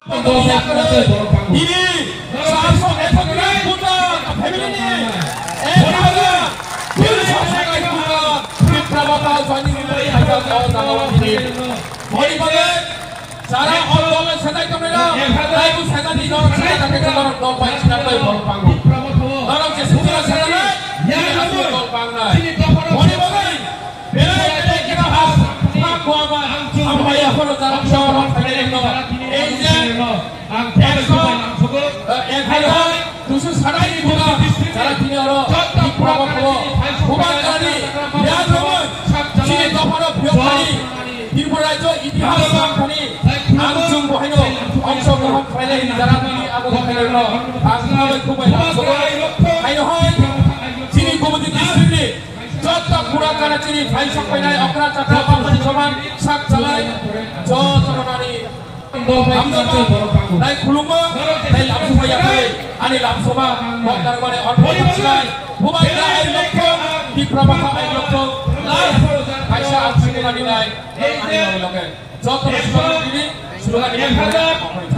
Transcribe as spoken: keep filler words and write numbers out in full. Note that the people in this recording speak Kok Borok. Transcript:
Tini, saso ekotris voter family ni, ek hajar, tini saso ekotris voter, Tipra Motha joining ni, ek hajar dol dol ni. Boni bagwi, jara o dol ni sajak tong nai, taibo sajak ni norok sajak tong nai, norok dol bai sinam bai borok bango. Norok je sujura sajak nai, tini aswk dol bang nai. Boni bagwi, Chini Gumoti district ni joto kura kana chini phai sok painai okra chakra bapani soman sak chalai joto nani. Hamjama, tai khuluma, tai lamsuma yakhai, ani lamsuma, kok karmani orphan sinai, bubai da ai lokto, Tipra Motha ai lokto, lai, kaisa ang sinai nai, ani loge. Joto sumani dini, sumani dini.